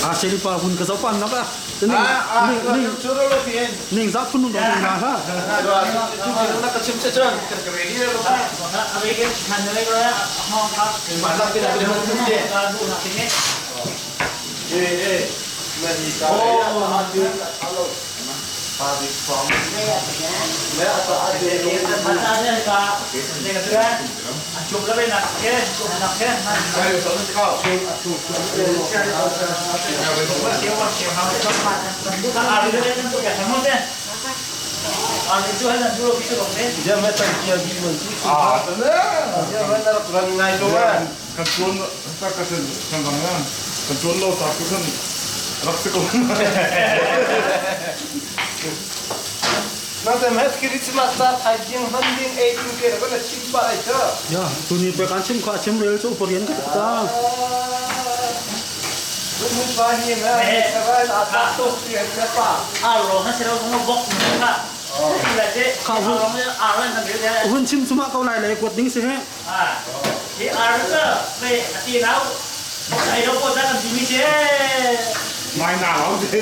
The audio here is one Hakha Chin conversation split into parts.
A seri pa hun ka zoh pan nak ah. Ning ning ning za phun dong na ha. Kan tuan ka ka sen kan rang na kan tuan lo ta ku kan rak si ko. Ya, tuni pe kan chim kha chim rel chu porian ka ta. Hun chim chuma ko lai le kuat ding si he. Mai na lo te.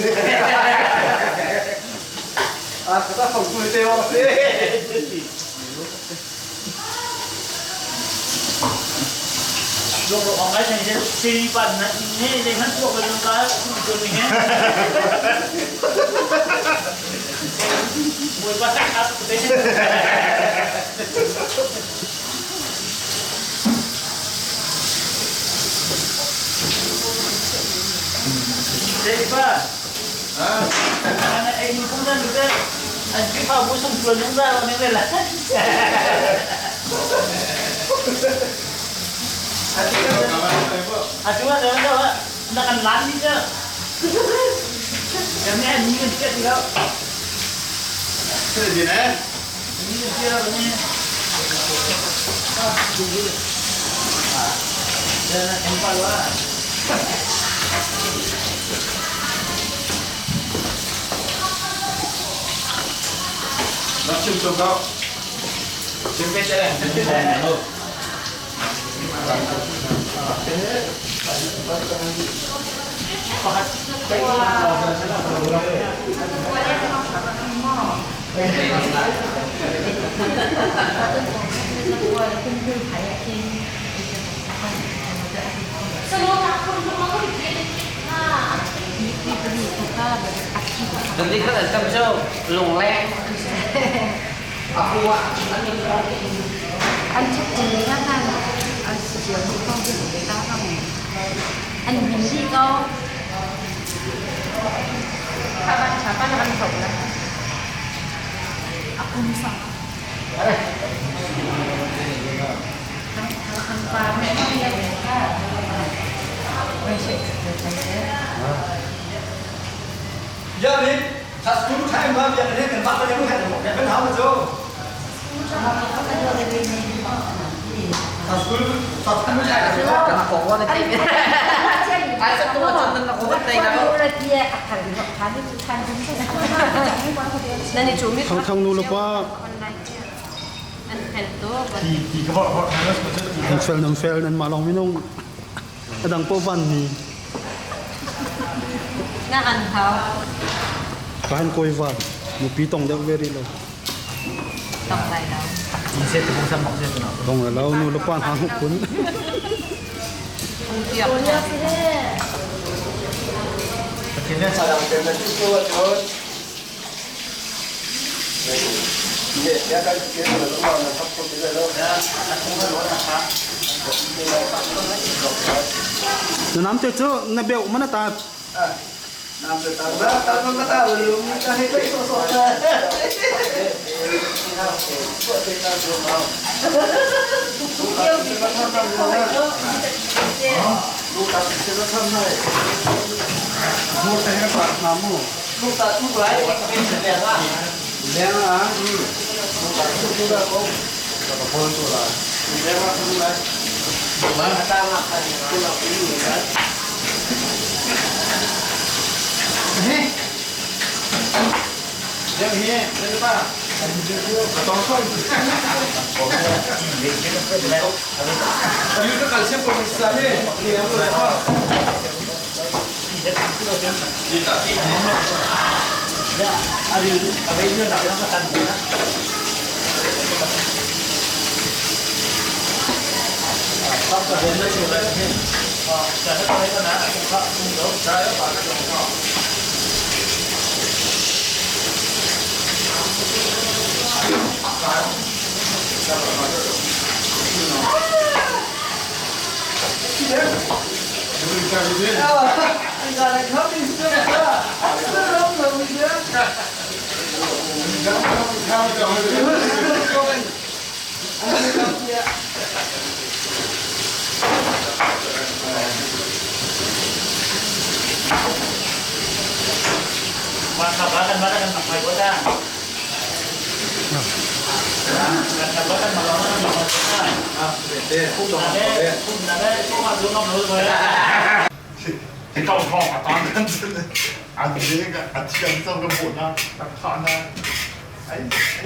Anh bình đi cô. Thang thang nu le pa nan fel nan fel nan mah lawng minung a dang po van ni ka han koi van nupi tong deuh ve rih lo tong lai lo nu le pa hna huk kun Na nam te cu na beuh mana ta?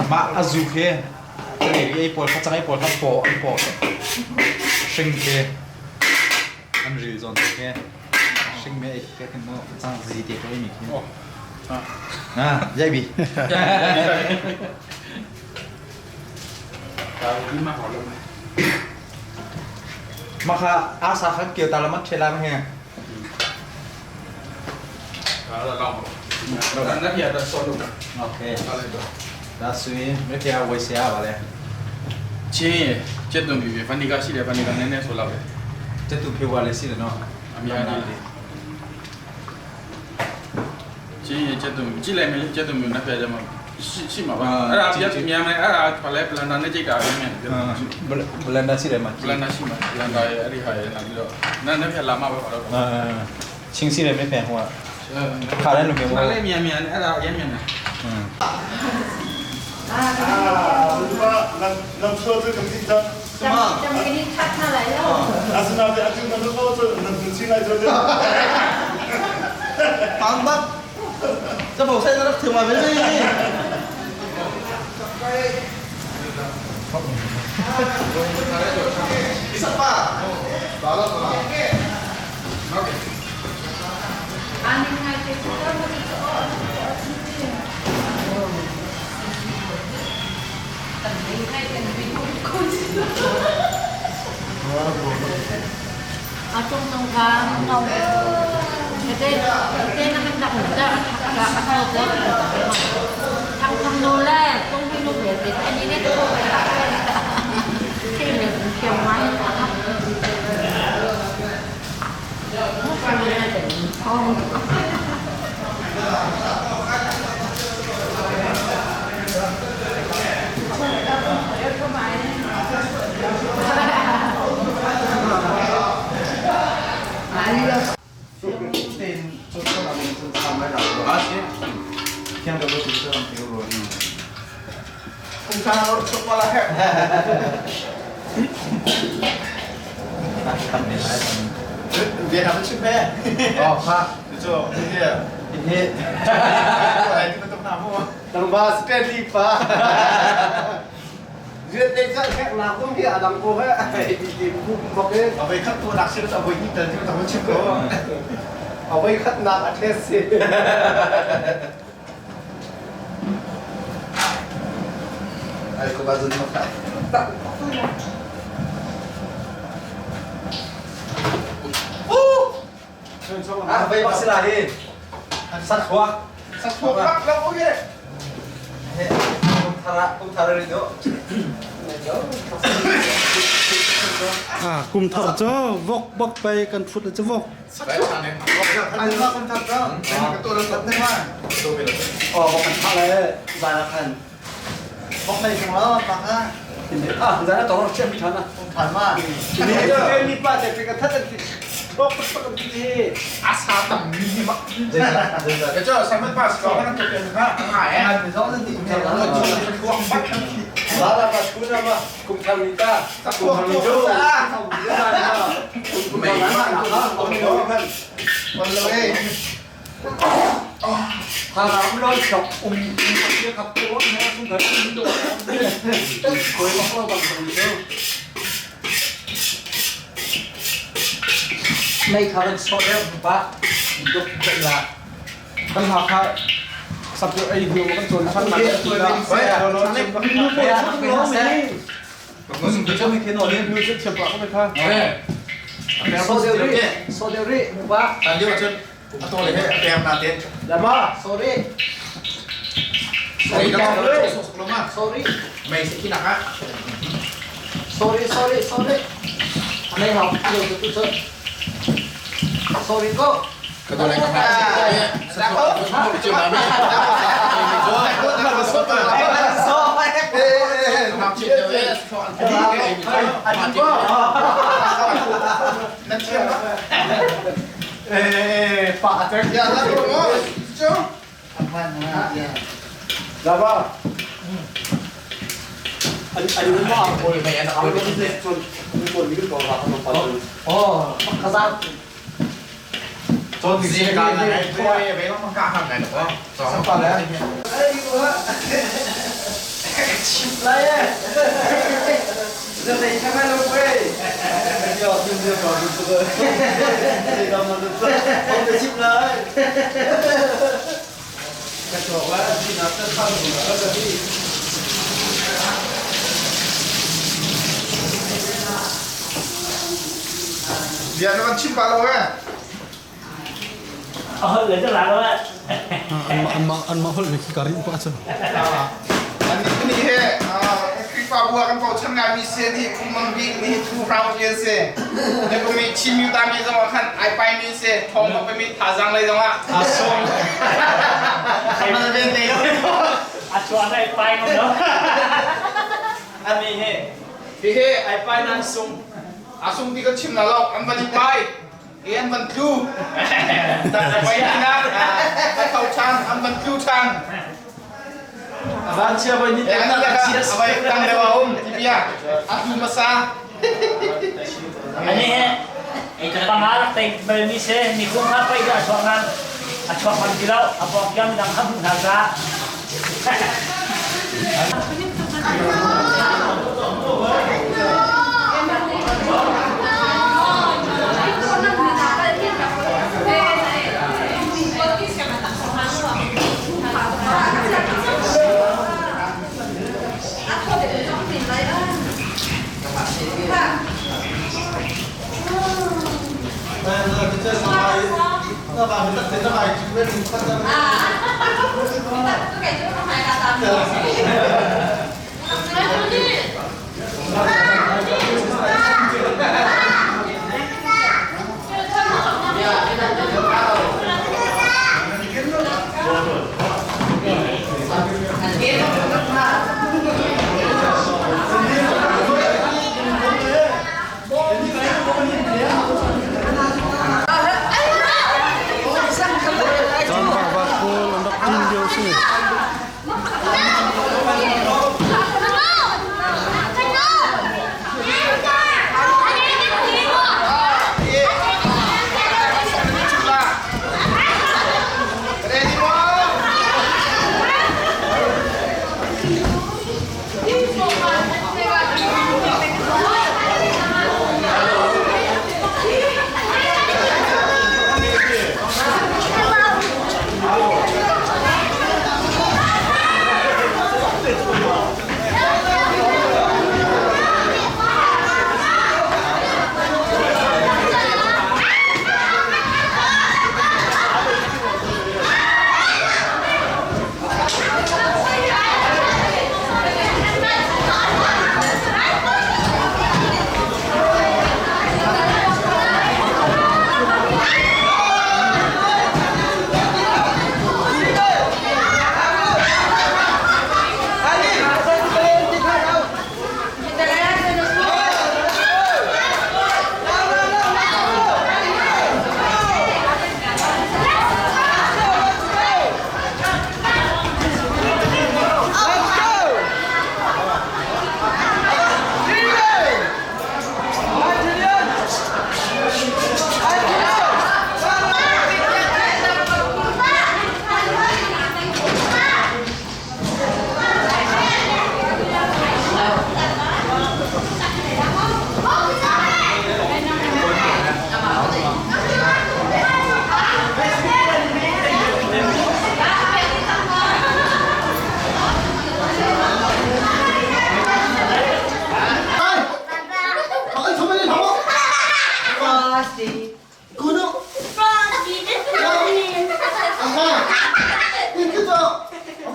Mah a zu khi ei pawl kha cang ei pawl kha paw an paw hring khi an ril zawn te khi hring me ei te khin mu cang zi te ko mi khi ah jai bi. Mah kha asa khan kio ta la mat thela ma he. Okay. ဒါဆိုရင်မဖေဝေးဆရာပါလေ ချင်းကျက်သွန်ပြီးပြီဗနီကာရှိတယ်ဗနီကာနည်းနည်းဆိုလောက်ပဲ ကျက်တူဖေဝါလည်းရှိတယ်နော် အများကြီးလေချင်းကျက်သွန်ကြည့်လိုက်မယ်ကျက်သွန်မျိုးနှစ်ဖက်ကြမှာရှိရှိမှာပါအဲ့ဒါပြတ်မြန်မယ်အဲ့ဒါဘာလဲဘလန်ဒါနဲ့ကြိတ်တာပဲမြန် ဘလန်ဒါရှိတယ်မှာ ဘလန်ဒါရှိမှာဘလန်ဒါရဲ့အဲ့ဒီဟာရဲ့နောက်ပြီးတော့နက်နှစ်ဖက်လာမှာပဲပါတော့ အာချင်းစီတယ်မဖေဟိုကခါလည်းလူမျိုး ခါလည်းမြန်မြန်အဲ့ဒါရမြန်တယ် อืม 啊，我能说这个地方，什么？怎么给你看下来了？啊是那边，啊就那个包子，能进来这里。 Pang bak. Sa bộ xe nó thường mà với gì? 啊，你看这是这么个哦，等你看见没有？空气。啊，中中间弄，这这那个那个那个ทำทำโนแรกต้องให้ลูกเหรียญติดอันนี้เนี่ยต้องไปตักที่เหลือเก็บไว้นะครับห้อง Không sao, không qua lại. việt nam chim mẹ อ๋อค่ะ 这这 ဒီနေ့ 哎，这个都拿不。 Tang ba steady pa. Duyệt đây chắc khác nào cũng bị ở đằng cô hết. Thì thì cũng bọc hết. 啊，为看多大些的，为你等就咱们去过。 Ở đây khát nạc ở thế gì. 哎，可把人弄开。 อ่ะไปบักสลาดิสัตว์หัว สักพวกรักแล้วโอเค เฮ้กุมทาระกุมทาระริโด อ่ากุมthar cho vok bokไปกันฟุตจะvok อันนี้คนทักก็เป็นตัวเราสับได้ว่าตัวเป็น Ờ, bọc khăn thắt này, dài là khăn. Bọc này cũng là bạc á. อ่ะဇာတ်တော့ချက်မိထားနာ Không thoải mái. Cái mi pa thì cái thắt thì bọc bọc bọc gì. อาซาต่ำมีมักเดี๋ยวเจ้าแซมเปิลพาสก็นั่นจะเป็นหน้าหายอ่ะ Ăn rõ ràng thì เราจะทวงบัตรทั้งที Đó là bà chú nào mà cùng thằng người ta. สักพวกตัว ไม่ คนเลย Mei kha kan sawh deuh pa duk la Kan ha kha sap ei hiu kan cawn than ma ti la. Sorry, sorry, sorry. Anay hau Sorry ko. Oh, kazan. Bia na kan chim pah lo eh. Anmah holh nih ka rinh pah cu. An ni he Khrihfabu ah kan bochan ngaimi si ni phungmang bik ni thu hrang pi an si. Ne kumi Chin mi ta mi zong ah khan ai pai mi si thong ka mi thazang lei zong ah a sung. Mana ven te lo. A chuan ai pai ngam lo. Ami he. Hi he ai pai nan sung. A sung ti kan chim na lo an van i pai. An van tlu. Vai na ka tho than an van tlu than. Van chia voi ni An la ka vai tang deuh a um ti bia. A tu masa. Ani he panga rak tei bal mi se ni kum kha pai ga chuak nan a chuak man ti lo a pok yam dang kha hmu hna za. Caan vak pawl an rak ṭin lio si.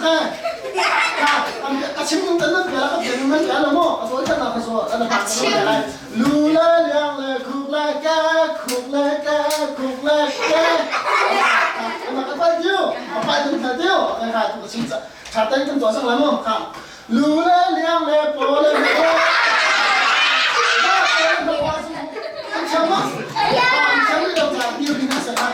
Okay. A chim ning tan nan bia ka bia nan bia lo mu. A zawi tan ka zo an pa ka lai. Lu le liang le khuk le ke khuk le ke khuk le ke. Ana ka pai tiu. A pai tung tha tiu. Ka ka tu chim cha. Tha tan kan to sang la mu. Ka. Lu le liang le po le po. An cham ma. An cham ni lo cha tiu ni na sa ka.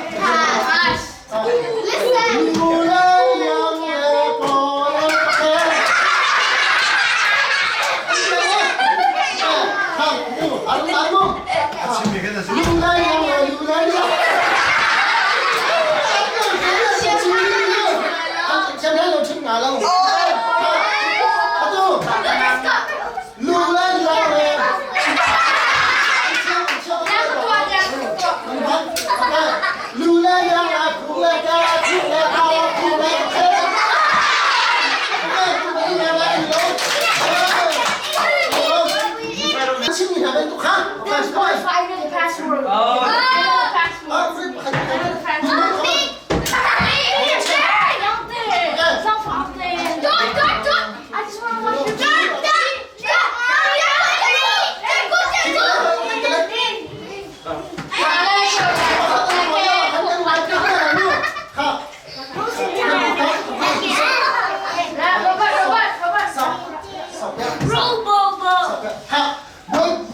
Lu le yang la khu le ka khu le ka khu le ke. Chim mi hna bantuk kha.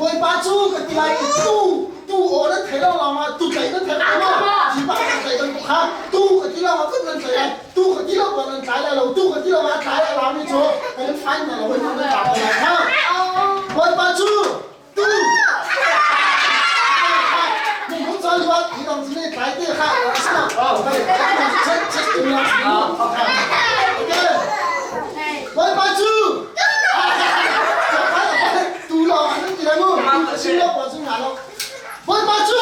Bawipa cu ka ti lai i tu tu aw nan thei lo lawng ah tu tlai nan thei lo maw hi pa ka tlai kan kha tu ka ti lo ah kan nan tlai lai tu ka ti lo ah nan tlai lai lo tu ka ti lo ah tlai a lami cu kan fine na lo nan tlai lai kha Bawipa cu tu mung chal wat hi dang chine tlai te kha asma chat chat tu la okay Bawipa cu tu lo an ti lai mu tu si lo pa chu nga lo Bawipa cu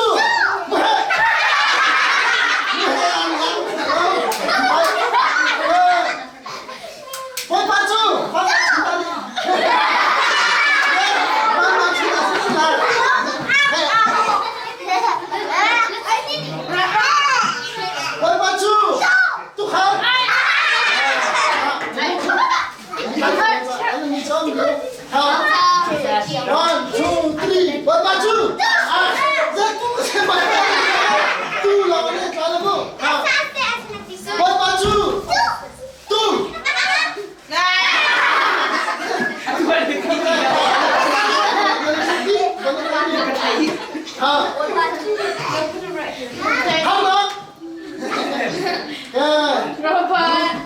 muhe muhe an lang Bawipa cu Bawipa cu tukhal One, two, three, Bawipa cu Tu lawng ne tla le mu. Bawipa cu Tu.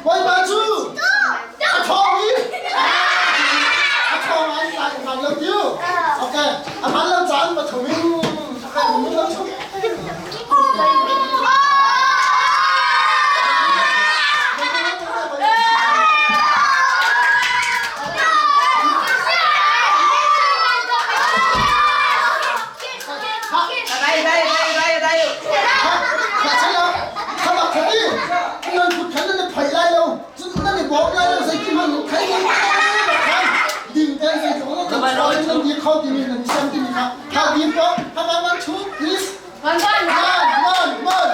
Bawipa cu a ṭhawng i a ṭhawng an lai hman lo tiu. Okay, a hman lo caan pathum in a kan lo chung. One, one, one, one,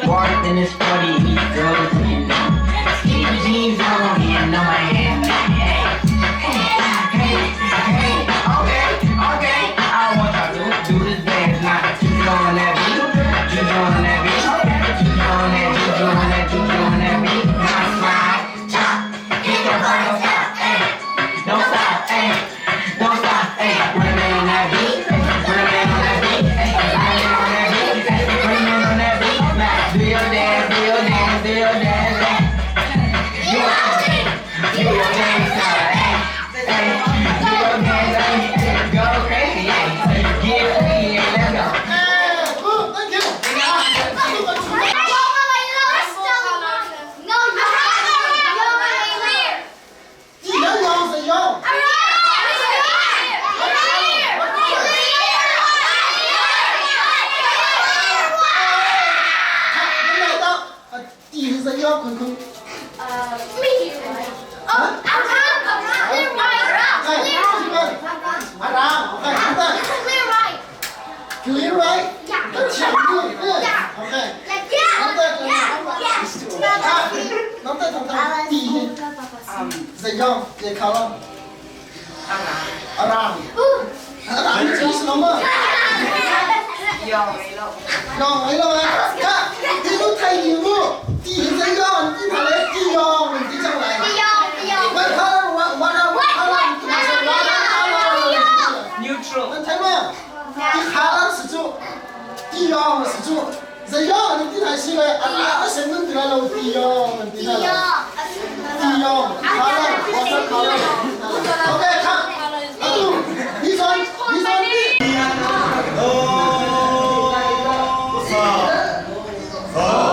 Walked in this party, he goes in. Skinny jeans on, hand on my hand. Hey, hey, hey, okay, okay. I want y'all to do this dance, not to on that beat. Go dance, you you dance, you dance, go crazy, get free, let's go. 哎，good, thank you. 第人样是样。看，你来到啊，第是样坤坤。哎，这个阿郎，OK，好的，clear right，强度，对，OK，好的，啊，能得同他第一是样也考了，阿郎，阿郎，这是什么？样来了没？看，你都太牛了，第一是样，你他来第样，你讲来。我看了，我我我看了，我看了。 Neutral. 能听吗？你看了是主，第样是主，这样你对他起来，啊啊，什么对他老第样，对他老第样，看了，我说看了，OK 看，阿杜，你说你说你。 Amen.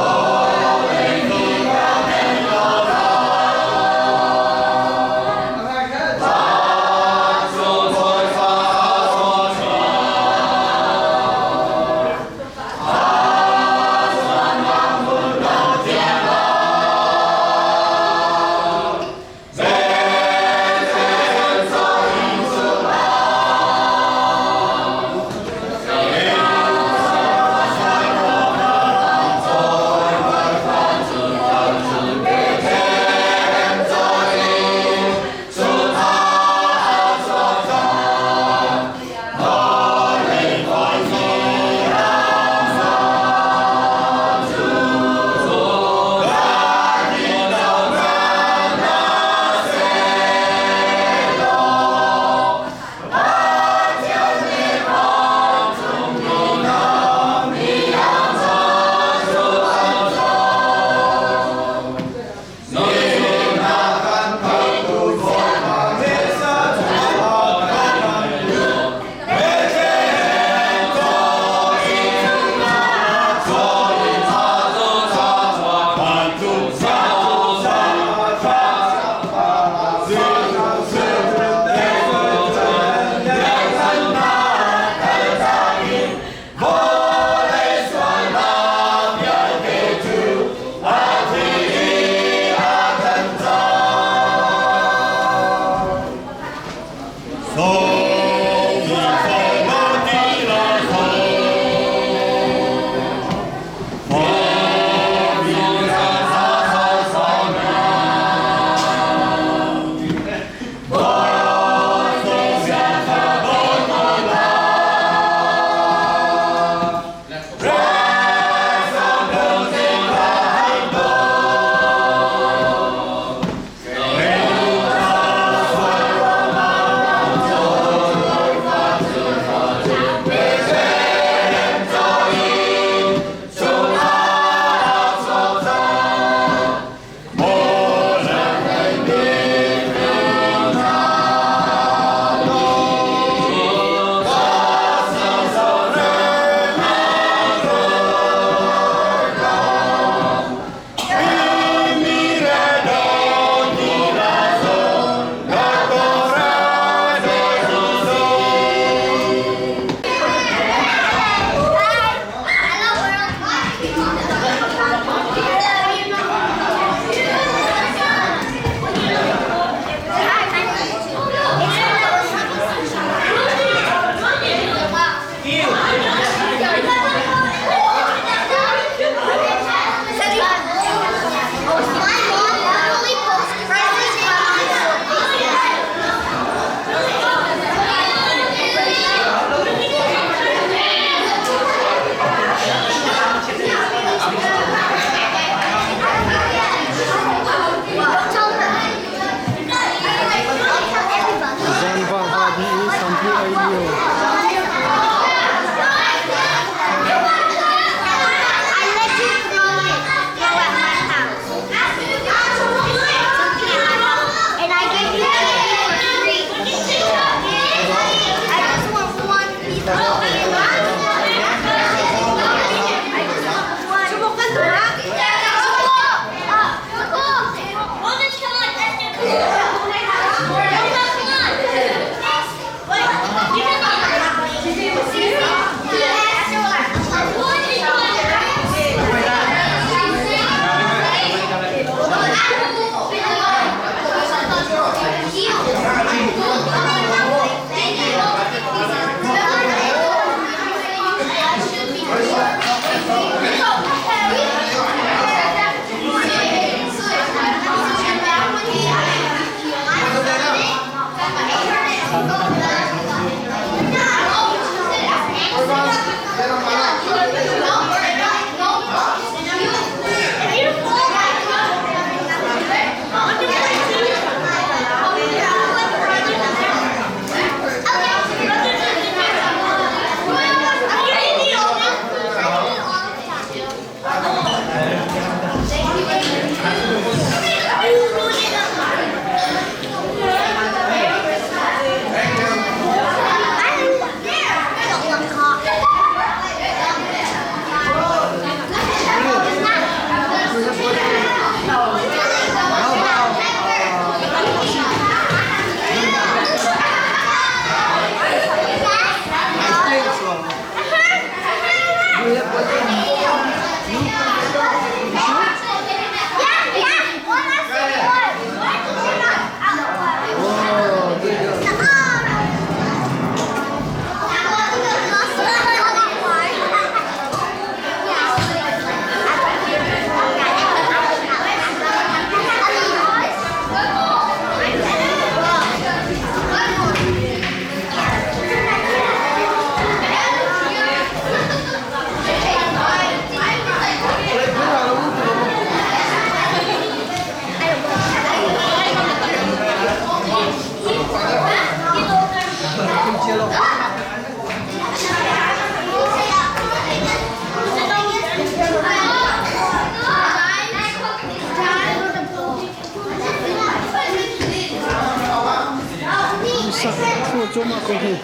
cuahmah ko hi.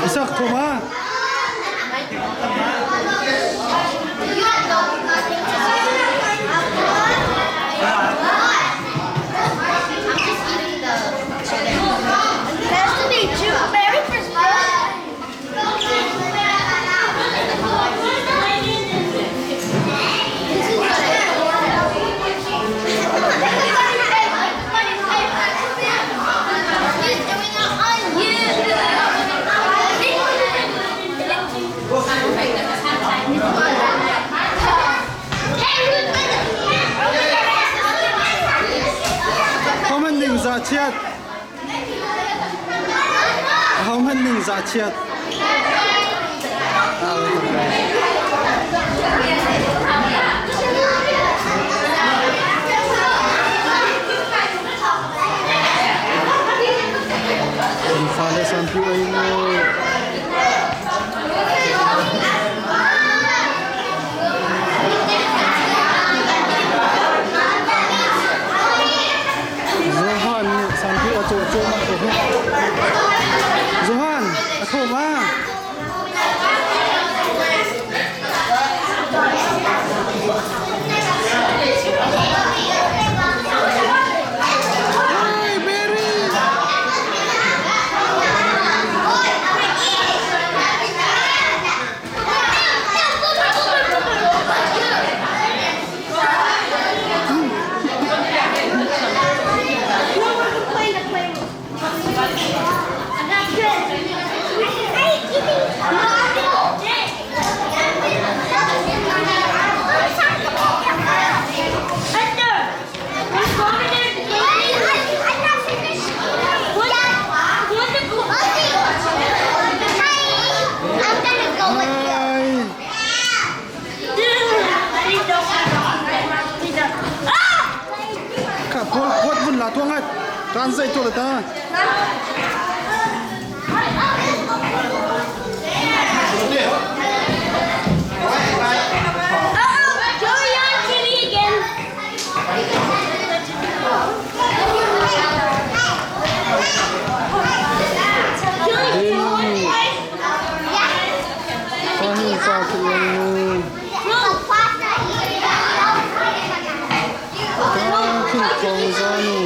Isak thoma. Nice to meet you. Merry Christmas. He's doing it on you. Hohmanh ning za chiat. Ahohmanh ning za chiat. Kan fale sanpi oi mu. Johan nih sanpi a cawh cuahmah ko hi. Johan, a tho ma? Hey, Mary! I'm gonna go with you. Hi! Kha pol phuat vun la tuang ngat. Kan zai to le ta. Uh-oh, Joey on TV again. Ding. Fahin sa tu. Ka khin thong za nu.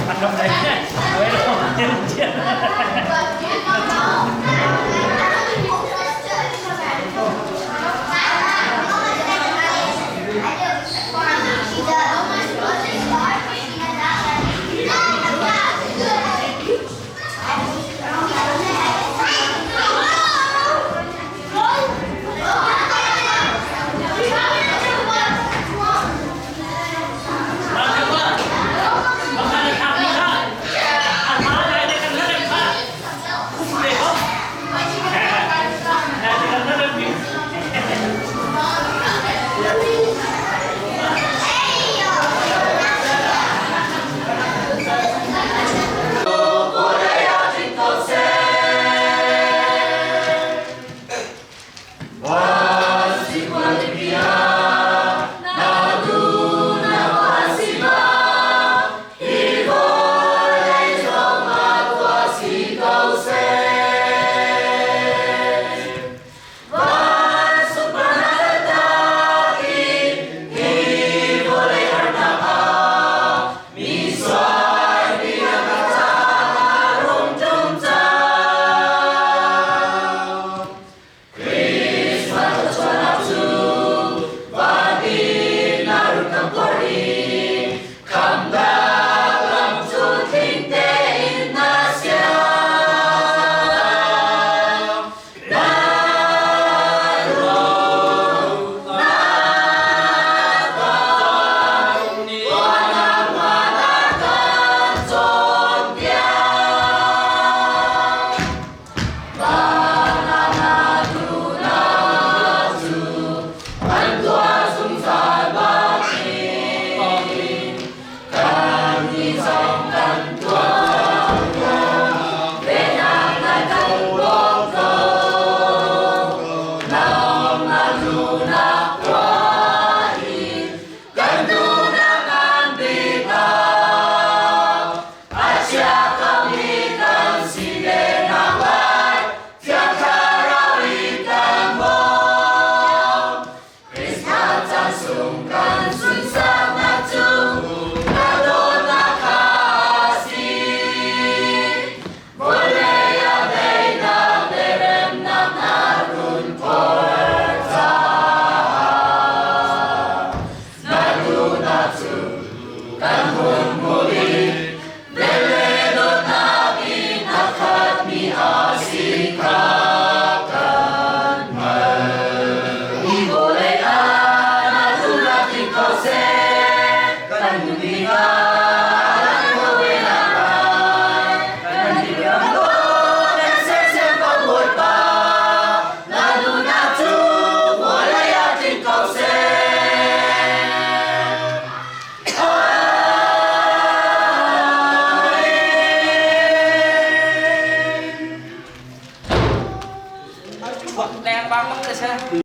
Ăn đông đấy. Đấy,